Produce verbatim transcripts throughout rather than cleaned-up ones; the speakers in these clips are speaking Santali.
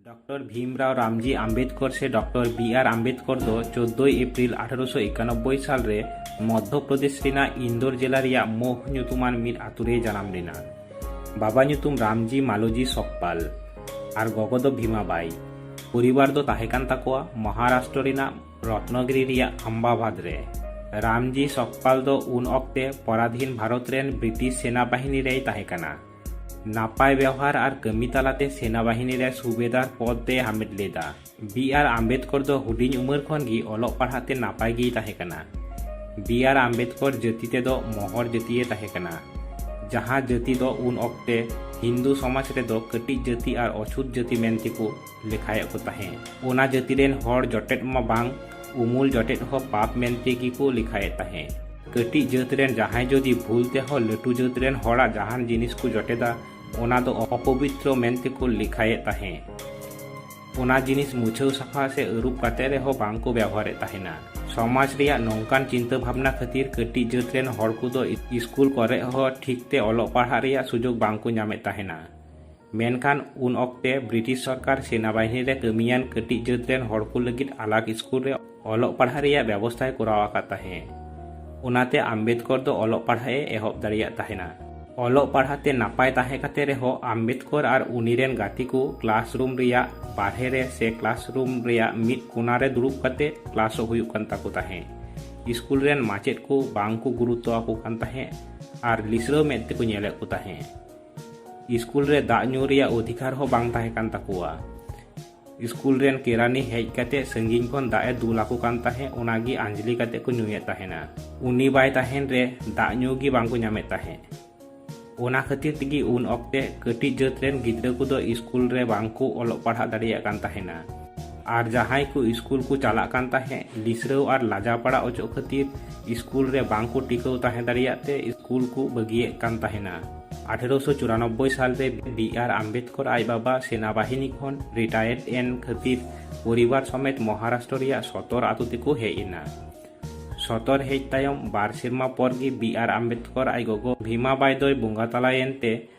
ᱰᱚᱠᱴᱚᱨ ᱵᱷᱤᱢᱨᱟᱣ ᱨᱟᱢᱡᱤ ᱟᱢᱵᱮᱫᱠᱚᱨ ᱥᱮ ᱰᱚᱠᱴᱚᱨ ᱵᱤ ᱟᱨ ᱟᱢᱵᱮᱫᱠᱚᱨ ᱫᱚ ᱪᱳᱫᱽᱫᱳᱭ ᱮᱯᱨᱤᱞ ᱟᱴᱷᱮᱨᱚᱥᱚ ᱮᱠᱟᱱᱚᱵᱵᱳᱭ ᱥᱟᱞ ᱨᱮ ᱢᱚᱫᱽᱫᱷᱚ ᱯᱨᱚᱫᱮᱥ ᱨᱮᱱᱟᱜ ᱤᱱᱫᱳᱨ ᱡᱮᱞᱟ ᱨᱮᱭᱟᱜ ᱢᱳᱦ ᱧᱩᱛᱩᱢᱟᱱ ᱢᱤᱫ ᱟᱛᱳ ᱨᱮᱭ ᱡᱟᱱᱟᱢ ᱞᱮᱱᱟ᱾ ᱵᱟᱵᱟ ᱧᱩᱛᱩᱢ ᱨᱟᱢᱡᱤ ᱢᱟᱞᱚᱡᱤ ᱥᱚᱠᱯᱟᱞ ᱟᱨ ᱜᱚᱜᱚ ᱫᱚ ᱵᱷᱤᱢᱟᱵᱟᱭ᱾ ᱯᱚᱨᱤᱵᱟᱨ ᱫᱚ ᱛᱟᱦᱮᱸ ᱠᱟᱱ ᱛᱟᱠᱚᱣᱟ ᱢᱚᱦᱟᱨᱟᱥᱴᱨᱚ ᱨᱮᱱᱟᱜ ᱨᱚᱛᱱᱚᱜᱤᱨᱤ ᱨᱮᱭᱟᱜ ᱟᱢᱵᱟᱵᱟᱫᱽ ᱨᱮ᱾ ᱨᱟᱢᱡᱤ ᱥᱚᱠᱯᱟᱞ ᱫᱚ ᱩᱱ ᱚᱠᱛᱮ ᱯᱚᱨᱟᱫᱷᱤᱱ ᱵᱷᱟᱨᱚᱛ ᱨᱮᱱ ᱵᱨᱤᱴᱤᱥ ᱥᱮᱱᱟ ᱵᱟᱦᱤᱱᱤ ᱨᱮᱭ ᱛᱟᱦᱮᱸ ᱠᱟᱱᱟ᱾ ᱱᱟᱯᱟᱭ ᱵᱮᱣᱦᱟᱨ ᱟᱨ ᱠᱟᱹᱢᱤ ᱛᱟᱞᱟᱛᱮ ᱥᱮᱱᱟ ᱵᱟᱦᱤᱱᱤ ᱨᱮ ᱥᱩᱵᱮᱫᱟᱨ ᱯᱚᱫ ᱮ ᱦᱟᱢᱮᱴ ᱞᱮᱫᱟ᱾ ᱵᱤ ᱟᱨ ᱟᱢᱵᱮᱫᱠᱚᱨ ᱫᱚ ᱦᱩᱰᱤᱧ ᱩᱢᱮᱨ ᱠᱷᱚᱱ ᱜᱮ ᱚᱞᱚᱜ ᱯᱟᱲᱦᱟᱜ ᱛᱮ ᱱᱟᱯᱟᱭ ᱜᱮᱭ ᱛᱟᱦᱮᱸ ᱠᱟᱱᱟ᱾ ᱵᱤ ᱟᱨ ᱟᱢᱵᱮᱫᱠᱚᱨ ᱡᱟᱹᱛᱤ ᱛᱮᱫᱚ ᱢᱚᱦᱚᱨ ᱡᱟᱹᱛᱤᱭᱮ ᱛᱟᱦᱮᱸ ᱠᱟᱱᱟ, ᱡᱟᱦᱟᱸ ᱡᱟᱹᱛᱤ ᱫᱚ ᱩᱱ ᱚᱠᱛᱮ ᱦᱤᱱᱫᱩ ᱥᱚᱢᱟᱡᱽ ᱨᱮᱫᱚ ᱠᱟᱹᱴᱤᱡ ᱡᱟᱹᱛᱤ ᱟᱨ ᱚᱪᱷᱩᱛ ᱡᱟᱹᱛᱤ ᱢᱮᱱᱛᱮᱠᱚ ᱞᱮᱠᱷᱟᱭᱮᱫ ᱠᱚ ᱛᱟᱦᱮᱸ᱾ ᱚᱱᱟ ᱡᱟᱹᱛᱤ ᱨᱮᱱ ᱦᱚᱲ ᱡᱚᱴᱮᱫ ᱢᱟ ᱵᱟᱝ, ᱩᱢᱩᱞ ᱡᱚᱴᱮᱫ ᱦᱚᱸ ᱯᱟᱯ ᱢᱮᱱᱛᱮ ᱜᱮᱠᱚ ᱞᱮᱠᱷᱟᱭᱮᱫ ᱛᱟᱦᱮᱸ᱾ ᱠᱟᱹᱴᱤᱡ ᱡᱟᱹᱛ ᱨᱮᱱ ᱡᱟᱦᱟᱸᱭ ᱡᱩᱫᱤ ᱵᱷᱩᱞ ᱛᱮᱦᱚᱸ ᱞᱟᱹᱴᱩ ᱡᱟᱹᱛ ᱨᱮᱱ ᱦᱚᱲᱟᱜ ᱡᱟᱦᱟᱱ ᱡᱤᱱᱤᱥ ᱠᱚ ᱡᱚᱴᱮᱫᱟ, ᱚᱱᱟ ᱫᱚ ᱚᱯᱚᱵᱤᱛᱨᱚ ᱢᱮᱱᱛᱮᱠᱚ ᱞᱮᱠᱷᱟᱭᱮᱫ ᱛᱟᱦᱮᱸ᱾ ᱚᱱᱟ ᱡᱤᱱᱤᱥ ᱢᱩᱪᱷᱟᱹᱣ ᱥᱟᱯᱷᱟ ᱥᱮ ᱟᱹᱨᱩᱵ ᱠᱟᱛᱮ ᱨᱮᱦᱚᱸ ᱵᱟᱝ ᱠᱚ ᱵᱮᱣᱦᱟᱨᱮᱫ ᱛᱟᱦᱮᱱᱟ᱾ ᱥᱚᱢᱟᱡᱽ ᱨᱮᱭᱟᱜ ᱱᱚᱝᱠᱟᱱ ᱪᱤᱱᱛᱟᱹ ᱵᱷᱟᱵᱽᱱᱟ ᱠᱷᱟᱹᱛᱤᱨ ᱠᱟᱹᱴᱤᱡ ᱡᱟᱹᱛ ᱨᱮᱱ ᱦᱚᱲ ᱠᱚᱫᱚ ᱤᱥᱠᱩᱞ ᱠᱚᱨᱮ ᱦᱚᱸ ᱴᱷᱤᱠ ᱛᱮ ᱚᱞᱚᱜ ᱯᱟᱲᱦᱟᱜ ᱨᱮᱭᱟᱜ ᱥᱩᱡᱳᱜᱽ ᱵᱟᱝ ᱠᱚ ᱧᱟᱢᱮᱫ ᱛᱟᱦᱮᱱᱟ᱾ ᱢᱮᱱᱠᱷᱟᱱ ᱩᱱ ᱚᱠᱛᱮ ᱵᱨᱤᱴᱤᱥ ᱥᱚᱨᱠᱟᱨ ᱥᱮᱱᱟ ᱵᱟᱦᱤᱱᱤ ᱨᱮ ᱠᱟᱹᱢᱤᱭᱟᱱ ᱠᱟᱹᱴᱤᱡ ᱡᱟᱹᱛ ᱨᱮᱱ ᱦᱚᱲ ᱠᱚ ᱞᱟᱹᱜᱤᱫ ᱟᱞᱟᱜᱽ ᱤᱥᱠᱩᱞ ᱨᱮ ᱚᱞᱚᱜ ᱯᱟᱲᱦᱟᱜ ᱨᱮᱭᱟᱜ ᱵᱮᱵᱚᱥᱛᱷᱟᱭ ᱠᱚᱨᱟᱣ ᱟᱠᱟᱫ ᱛᱟᱦᱮᱸ᱾ ᱚᱱᱟᱛᱮ ᱟᱢᱵᱮᱫᱠᱚᱨ ᱫᱚ ᱚᱞᱚᱜ ᱯᱟᱲᱦᱟᱜ ᱮ ᱮᱦᱚᱵ ᱫᱟᱲᱮᱭᱟᱜ ᱛᱟᱦᱮᱱᱟ᱾ ᱚᱞᱚᱜ ᱯᱟᱲᱦᱟᱜ ᱛᱮ ᱱᱟᱯᱟᱭ ᱛᱟᱦᱮᱸ ᱠᱟᱛᱮ ᱨᱮᱦᱚᱸ ᱟᱢᱵᱮᱫᱠᱚᱨ ᱟᱨ ᱩᱱᱤ ᱨᱮᱱ ᱜᱟᱛᱮ ᱠᱚ ᱠᱞᱟᱥᱨᱩᱢ ᱨᱮᱭᱟᱜ ᱵᱟᱨᱦᱮ ᱨᱮ ᱥᱮ ᱠᱞᱟᱥᱨᱩᱢ ᱨᱮᱭᱟᱜ ᱢᱤᱫ ᱠᱚᱱᱟ ᱨᱮ ᱫᱩᱲᱩᱵ ᱠᱟᱛᱮ ᱠᱞᱟᱥᱚᱜ ᱦᱩᱭᱩᱜ ᱠᱟᱱ ᱛᱟᱠᱚ ᱛᱟᱦᱮᱸ᱾ ᱤᱥᱠᱩᱞ ᱨᱮᱱ ᱢᱟᱪᱮᱫ ᱠᱚ ᱵᱟᱝ ᱠᱚ ᱜᱩᱨᱩᱛᱛᱚ ᱟᱠᱚ ᱠᱟᱱ ᱛᱟᱦᱮᱸ ᱟᱨ ᱞᱤᱥᱨᱟᱹᱣ ᱢᱮᱫ ᱛᱮᱠᱚ ᱧᱮᱞᱮᱫ ᱠᱚ ᱛᱟᱦᱮᱸ᱾ ᱤᱥᱠᱩᱞ ᱨᱮ ᱫᱟᱜ ᱧᱩ ᱨᱮᱭᱟᱜ ᱚᱫᱷᱤᱠᱟᱨ ᱦᱚᱸ ᱵᱟᱝ ᱛᱟᱦᱮᱸ ᱠᱟᱱ ᱛᱟᱠᱚᱣᱟ᱾ ᱤᱥᱠᱩᱞ ᱨᱮᱱ ᱠᱮᱨᱟᱱᱤ ᱦᱮᱡ ᱠᱟᱛᱮ ᱥᱟᱺᱜᱤᱧ ᱠᱷᱚᱱ ᱫᱟᱜ ᱮ ᱫᱩᱞ ᱟᱠᱚ ᱠᱟᱱ ᱛᱟᱦᱮᱸ, ᱚᱱᱟᱜᱮ ᱟᱸᱡᱽᱞᱤ ᱠᱟᱛᱮ ᱠᱚ ᱧᱩᱭᱮᱫ ᱛᱟᱦᱮᱱᱟ᱾ ᱩᱱᱤ ᱵᱟᱭ ᱛᱟᱦᱮᱱ ᱨᱮ ᱫᱟᱜ ᱧᱩ ᱜᱮ ᱵᱟᱝ ᱠᱚ ᱧᱟᱢᱮᱫ ᱛᱟᱦᱮᱸ᱾ ᱚᱱᱟ ᱠᱷᱟᱹᱛᱤᱨ ᱛᱮᱜᱮ ᱩᱱ ᱚᱠᱛᱮ ᱠᱟᱹᱴᱤᱡ ᱡᱟᱹᱛ ᱨᱮᱱ ᱜᱤᱫᱽᱨᱟᱹ ᱠᱚᱫᱚ ᱤᱥᱠᱩᱞ ᱨᱮ ᱵᱟᱝ ᱠᱚ ᱚᱞᱚᱜ ᱯᱟᱲᱦᱟᱜ ᱫᱟᱲᱮᱭᱟᱜ ᱠᱟᱱ ᱛᱟᱦᱮᱱᱟ᱾ ᱟᱨ ᱡᱟᱦᱟᱸᱭ ᱠᱚ ᱤᱥᱠᱩᱞ ᱠᱚ ᱪᱟᱞᱟᱜ ᱠᱟᱱ ᱛᱟᱦᱮᱸ, ᱞᱤᱥᱨᱟᱹᱣ ᱟᱨ ᱞᱟᱡᱟ ᱯᱟᱲᱟ ᱚᱪᱚᱜ ᱠᱷᱟᱹᱛᱤᱨ ᱤᱥᱠᱩᱞ ᱨᱮ ᱵᱟᱝ ᱠᱚ ᱴᱤᱠᱟᱹᱣ ᱛᱟᱦᱮᱸ ᱫᱟᱲᱮᱭᱟᱜ ᱛᱮ ᱤᱥᱠᱩᱞ ᱠᱚ ᱵᱟᱹᱜᱤᱭᱮᱫ ᱠᱟᱱ ᱛᱟᱦᱮᱱᱟ᱾ ᱟᱴᱷᱮᱨᱚᱥᱚ ᱪᱩᱨᱟᱱᱚᱵᱵᱳᱭ ᱥᱟᱞ ᱨᱮ ᱵᱤ ᱟᱨ ᱟᱢᱵᱮᱫᱠᱚᱨ ᱟᱡ ᱵᱟᱵᱟ ᱥᱮᱱᱟ ᱵᱟᱦᱤᱱᱤ ᱠᱷᱚᱱ ᱨᱤᱴᱟᱭᱟᱨᱰ ᱮᱱ ᱠᱷᱟᱹᱛᱤᱨ ᱯᱚᱨᱤᱵᱟᱨ ᱥᱚᱢᱮᱛ ᱢᱚᱦᱟᱨᱟᱥᱴᱨᱚ ᱨᱮᱭᱟᱜ ᱥᱚᱛᱚᱨ ᱟᱛᱳ ᱛᱮᱠᱚ ᱦᱮᱡ ᱮᱱᱟ᱾ ᱥᱚᱛᱚᱨ ᱦᱮᱡ ᱛᱟᱭᱚᱢ ᱵᱟᱨ ᱥᱮᱨᱢᱟ ᱯᱚᱨ ᱜᱮ ᱵᱤ ᱟᱨ ᱟᱢᱵᱮᱫᱠᱚᱨ ᱟᱡ ᱜᱚᱜᱚ ᱵᱷᱤᱢᱟ ᱵᱟᱭ ᱫᱚᱭ ᱵᱚᱸᱜᱟ ᱛᱟᱞᱟᱭᱮᱱ ᱛᱮ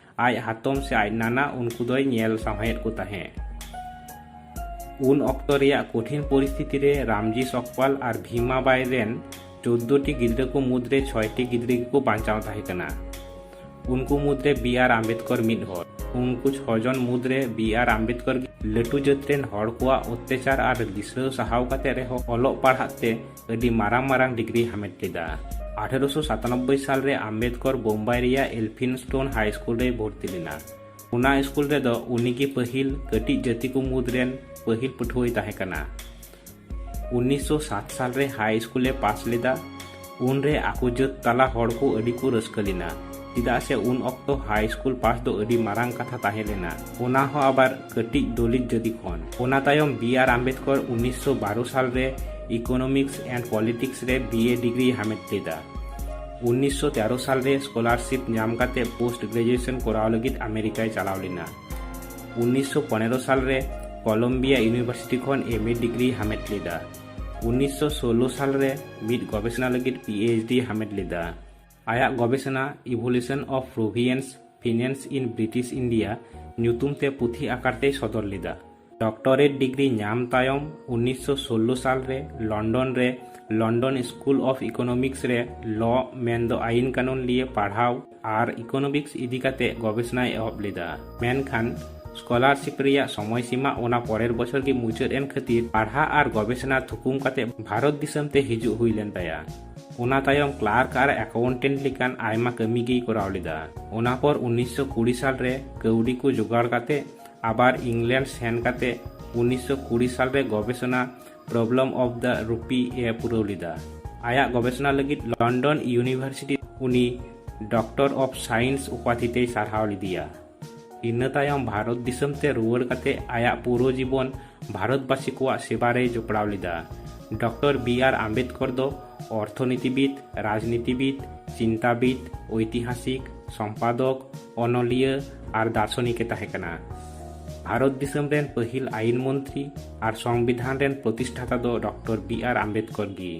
ᱟᱡ ᱦᱟᱛᱚᱢ ᱥᱮ ᱟᱡ ᱱᱟᱱᱟ ᱩᱱᱠᱩ ᱫᱚᱭ ᱧᱮᱞ ᱥᱟᱶᱦᱟᱭᱮᱫ ᱠᱚ ᱛᱟᱦᱮᱸᱫ᱾ ᱩᱱ ᱚᱠᱛᱚ ᱨᱮᱭᱟᱜ ᱠᱚᱴᱷᱤᱱ ᱯᱚᱨᱤᱥᱛᱷᱤᱛᱤ ᱨᱮ ᱨᱟᱢᱡᱤ ᱥᱚᱠᱯᱟᱞ ᱟᱨ ᱵᱷᱤᱢᱟ ᱵᱟᱭ ᱨᱮᱱ ᱪᱳᱫᱽᱫᱳ ᱴᱤ ᱜᱤᱫᱽᱨᱟᱹ ᱠᱚ ᱢᱩᱫᱽᱨᱮ ᱪᱷᱚᱭ ᱴᱤ ᱜᱤᱫᱽᱨᱟᱹ ᱜᱮᱠᱚ ᱵᱟᱧᱪᱟᱣ ᱛᱟᱦᱮᱸ ᱠᱟᱱᱟ᱾ ᱩᱱᱠᱩ ᱢᱩᱫᱽᱨᱮ ᱵᱤ ᱟᱨ ᱟᱢᱵᱮᱫᱠᱚᱨ ᱢᱤᱫ ᱦᱚᱲ᱾ ᱩᱱᱠᱩ ᱪᱷᱚ ᱡᱚᱱ ᱢᱩᱫᱽᱨᱮ ᱵᱤ ᱟᱨ ᱟᱢᱵᱮᱫᱠᱚᱨ ᱜᱮ ᱞᱟᱹᱴᱩ ᱡᱟᱹᱛ ᱨᱮᱱ ᱦᱚᱲ ᱠᱚᱣᱟᱜ ᱚᱛᱛᱟᱪᱟᱨ ᱟᱨ ᱞᱤᱥᱟᱹᱣ ᱥᱟᱦᱟᱣ ᱠᱟᱛᱮ ᱨᱮᱦᱚᱸ ᱚᱞᱚᱜ ᱯᱟᱲᱦᱟᱜ ᱛᱮ ᱟᱹᱰᱤ ᱢᱟᱨᱟᱝ ᱢᱟᱨᱟᱝ ᱰᱤᱜᱽᱨᱤ ᱦᱟᱢᱮᱴ ᱞᱮᱫᱟ᱾ ᱟᱴᱷᱮᱨᱚᱥᱚ ᱥᱟᱛᱟᱱᱚᱵᱵᱳᱭ ᱥᱟᱞ ᱨᱮ ᱟᱢᱵᱮᱫᱠᱚᱨ ᱵᱳᱢᱵᱟᱭ ᱨᱮᱭᱟᱜ ᱮᱞᱯᱷᱤᱱᱥᱴᱳᱱ ᱦᱟᱭ ᱥᱠᱩᱞ ᱨᱮᱭ ᱵᱷᱚᱨᱛᱤ ᱞᱮᱱᱟ᱾ ᱚᱱᱟ ᱥᱠᱩᱞ ᱨᱮᱫᱚ ᱩᱱᱤᱜᱮ ᱯᱟᱹᱦᱤᱞ ᱠᱟᱹᱴᱤᱡ ᱡᱟᱹᱛᱤ ᱠᱚ ᱢᱩᱫᱽ ᱨᱮᱱ ᱯᱟᱹᱦᱤᱞ ᱯᱟᱹᱴᱷᱩᱣᱟᱹᱭ ᱛᱟᱦᱮᱸ ᱠᱟᱱᱟ᱾ ᱩᱱᱤᱥᱥᱚ ᱥᱟᱛ ᱥᱟᱞ ᱨᱮ ᱦᱟᱭ ᱥᱠᱩᱞ ᱮ ᱯᱟᱥ ᱞᱮᱫᱟ᱾ ᱩᱱᱨᱮ ᱟᱠᱚ ᱡᱟᱹᱛ ᱛᱟᱞᱟ ᱦᱚᱲ ᱠᱚ ᱟᱹᱰᱤ ᱠᱚ ᱨᱟᱹᱥᱠᱟᱹ ᱞᱮᱱᱟ, ᱪᱮᱫᱟᱜ ᱥᱮ ᱩᱱ ᱚᱠᱛᱚ ᱦᱟᱭ ᱥᱠᱩᱞ ᱯᱟᱥ ᱫᱚ ᱟᱹᱰᱤ ᱢᱟᱨᱟᱝ ᱠᱟᱛᱷᱟ ᱛᱟᱦᱮᱸ ᱞᱮᱱᱟ, ᱚᱱᱟ ᱦᱚᱸ ᱟᱵᱟᱨ ᱠᱟᱹᱴᱤᱡ ᱫᱚᱞᱤᱛ ᱡᱟᱹᱛᱤ ᱠᱷᱚᱱ᱾ ᱚᱱᱟ ᱛᱟᱭᱚᱢ ᱵᱤ ᱟᱨ ᱟᱢᱵᱮᱫᱠᱚᱨ ᱩᱱᱤᱥᱥᱚ ᱵᱟᱨᱚ ᱥᱟᱞ ᱨᱮ Economics and Politics ᱨᱮ ᱵᱤ ᱮ ᱰᱤᱜᱽᱨᱤᱭ ᱦᱟᱢᱮᱴ ᱞᱮᱫᱟ᱾ ᱩᱱᱤᱥᱥᱚ ᱛᱮᱨᱚ ᱥᱟᱞ ᱨᱮ ᱥᱠᱚᱞᱟᱨᱥᱤᱯ ᱧᱟᱢ ᱠᱟᱛᱮ ᱯᱳᱥᱴ ᱜᱨᱮᱡᱩᱭᱮᱥᱚᱱ ᱠᱚᱨᱟᱣ ᱞᱟᱹᱜᱤᱫ ᱟᱢᱮᱨᱤᱠᱟᱭ ᱪᱟᱞᱟᱣ ᱞᱮᱱᱟ᱾ ᱩᱱᱤᱥᱥᱚ ᱯᱚᱱᱮᱨᱚ ᱥᱟᱞ ᱨᱮ ᱠᱚᱞᱚᱢᱵᱤᱭᱟ ᱤᱭᱩᱱᱤᱵᱷᱟᱨᱥᱤᱴᱤ ᱠᱷᱚᱱ ᱮᱢ ᱮ ᱰᱤᱜᱽᱨᱤᱭ ᱦᱟᱢᱮᱴ ᱞᱮᱫᱟ᱾ ᱩᱱᱤᱥᱥᱚ ᱥᱳᱞᱞᱳ ᱥᱟᱞ ᱨᱮ ᱢᱤᱫ ᱜᱚᱵᱮᱥᱚᱱᱟ ᱞᱟᱹᱜᱤᱫ ᱯᱤ ᱮᱭᱤᱪ ᱰᱤ ᱦᱟᱢᱮᱴ ᱞᱮᱫᱟ᱾ ᱟᱭᱟᱜ ᱜᱚᱵᱮᱥᱚᱱᱟ Evolution of Proviance Finance in British India ᱧᱩᱛᱩᱢ ᱛᱮ ᱯᱩᱛᱷᱤ ᱟᱠᱟᱨ ᱛᱮᱭ ᱥᱚᱫᱚᱨ ᱞᱮᱫᱟ᱾ ᱰᱚᱠᱴᱚᱨᱮᱴ ᱰᱤᱜᱽᱨᱤ ᱧᱟᱢ ᱛᱟᱭᱚᱢ ᱩᱱᱤᱥᱥᱚ ᱥᱳᱞᱞᱳ ᱥᱟᱞ ᱨᱮ ᱞᱚᱱᱰᱚᱱ ᱨᱮ London School of Economics ᱨᱮ ᱞᱚ, ᱢᱮᱱᱫᱚ ᱟᱭᱤᱱ ᱠᱟᱹᱱᱩᱱ ᱞᱤᱭᱮ ᱯᱟᱲᱦᱟᱣ ᱟᱨ ᱤᱠᱳᱱᱚᱢᱤᱠᱥ ᱤᱫᱤ ᱠᱟᱛᱮ ᱜᱚᱵᱮᱥᱚᱱᱟᱭ ᱮᱦᱚᱵ ᱞᱮᱫᱟ᱾ ᱢᱮᱱᱠᱷᱟᱱ ᱥᱠᱚᱞᱟᱨᱥᱤᱯ ᱨᱮᱭᱟᱜ ᱥᱚᱢᱚᱭ ᱥᱤᱢᱟ ᱚᱱᱟ ᱯᱚᱨᱮᱨ ᱵᱚᱪᱷᱚᱨ ᱜᱮ ᱢᱩᱪᱟᱹᱫ ᱮᱱ ᱠᱷᱟᱹᱛᱤᱨ ᱯᱟᱲᱦᱟᱜ ᱟᱨ ᱜᱚᱵᱮᱥᱚᱱᱟ ᱛᱷᱩᱠᱩᱢ ᱠᱟᱛᱮ ᱵᱷᱟᱨᱚᱛ ᱫᱤᱥᱚᱢ ᱛᱮ ᱦᱤᱡᱩᱜ ᱦᱩᱭ ᱞᱮᱱ ᱛᱟᱭᱟ᱾ ᱚᱱᱟ ᱛᱟᱭᱚᱢ ᱠᱞᱟᱨᱠ ᱟᱨ ᱮᱠᱟᱣᱩᱱᱴᱮᱱᱴ ᱞᱮᱠᱟᱱ ᱟᱭᱢᱟ ᱠᱟᱹᱢᱤ ᱜᱮᱭ ᱠᱚᱨᱟᱣ ᱞᱮᱫᱟ᱾ ᱚᱱᱟ ᱯᱚᱨ ᱩᱱᱤᱥᱥᱚ ᱠᱩᱲᱤ ᱥᱟᱞ ᱨᱮ ᱠᱟᱹᱣᱰᱤ ᱠᱚ ᱡᱚᱜᱟᱲ ᱠᱟᱛᱮ ᱟᱵᱟᱨ ᱤᱝᱞᱮᱱᱰ ᱥᱮᱱ ᱠᱟᱛᱮ ᱩᱱᱤᱥᱥᱚ ᱠᱩᱲᱤ ᱥᱟᱞ ᱨᱮ ᱜᱚᱵᱮᱥᱚᱱᱟ Problem of the Rupee ᱮ ᱯᱩᱨᱟᱹᱣ ᱞᱮᱫᱟ᱾ ᱟᱭᱟᱜ ᱜᱚᱵᱮᱥᱚᱱᱟ ᱞᱟᱹᱜᱤᱫ ᱞᱚᱱᱰᱚᱱ ᱤᱭᱩᱱᱤᱵᱷᱟᱨᱥᱤᱴᱤ ᱩᱱᱤ ᱰᱚᱠᱴᱚᱨ ᱚᱯᱷ ᱥᱟᱭᱮᱱᱥ ᱩᱯᱟᱫᱷᱤ ᱛᱮᱭ ᱥᱟᱨᱦᱟᱣ ᱞᱮᱫᱮᱭᱟ᱾ ᱤᱱᱟᱹ ᱛᱟᱭᱚᱢ ᱵᱷᱟᱨᱚᱛ ᱫᱤᱥᱚᱢ ᱛᱮ ᱨᱩᱣᱟᱹᱲ ᱠᱟᱛᱮ ᱟᱭᱟᱜ ᱯᱩᱨᱟᱹ ᱡᱤᱵᱚᱱ ᱵᱷᱟᱨᱚᱛᱵᱟᱥᱤ ᱠᱚᱣᱟᱜ ᱥᱮᱵᱟ ᱨᱮᱭ ᱡᱚᱯᱲᱟᱣ ᱞᱮᱫᱟ᱾ ᱰᱚᱠᱴᱚᱨ ᱵᱤ ᱟᱨ ᱟᱢᱵᱮᱫᱠᱚᱨ ᱫᱚ ᱚᱨᱛᱷᱚᱱᱤᱛᱤᱵᱤᱫ, ᱨᱟᱡᱽᱱᱤᱛᱤᱵᱤᱫ, ᱪᱤᱱᱛᱟᱵᱤᱫ, ᱳᱭᱛᱤᱦᱟᱥᱤᱠ, ᱥᱚᱢᱯᱟᱫᱚᱠ, ᱚᱱᱚᱞᱤᱭᱟᱹ ᱟᱨ ᱫᱟᱨᱥᱚᱱᱤᱠ ᱮ ᱛᱟᱦᱮᱸ ᱠᱟᱱᱟ᱾ ᱵᱷᱟᱨᱚᱛ ᱫᱤᱥᱚᱢ ᱨᱮᱱ ᱯᱟᱹᱦᱤᱞ ᱟᱭᱤᱱ ᱢᱚᱱᱛᱨᱤ ᱟᱨ ᱥᱚᱝᱵᱤᱫᱷᱟᱱ ᱨᱮᱱ ᱯᱨᱚᱛᱤᱥᱴᱷᱟᱛᱟ ᱫᱚ ᱰᱚᱠᱴᱚᱨ ᱵᱤ ᱟᱨ ᱟᱢᱵᱮᱫᱠᱚᱨ ᱜᱮ᱾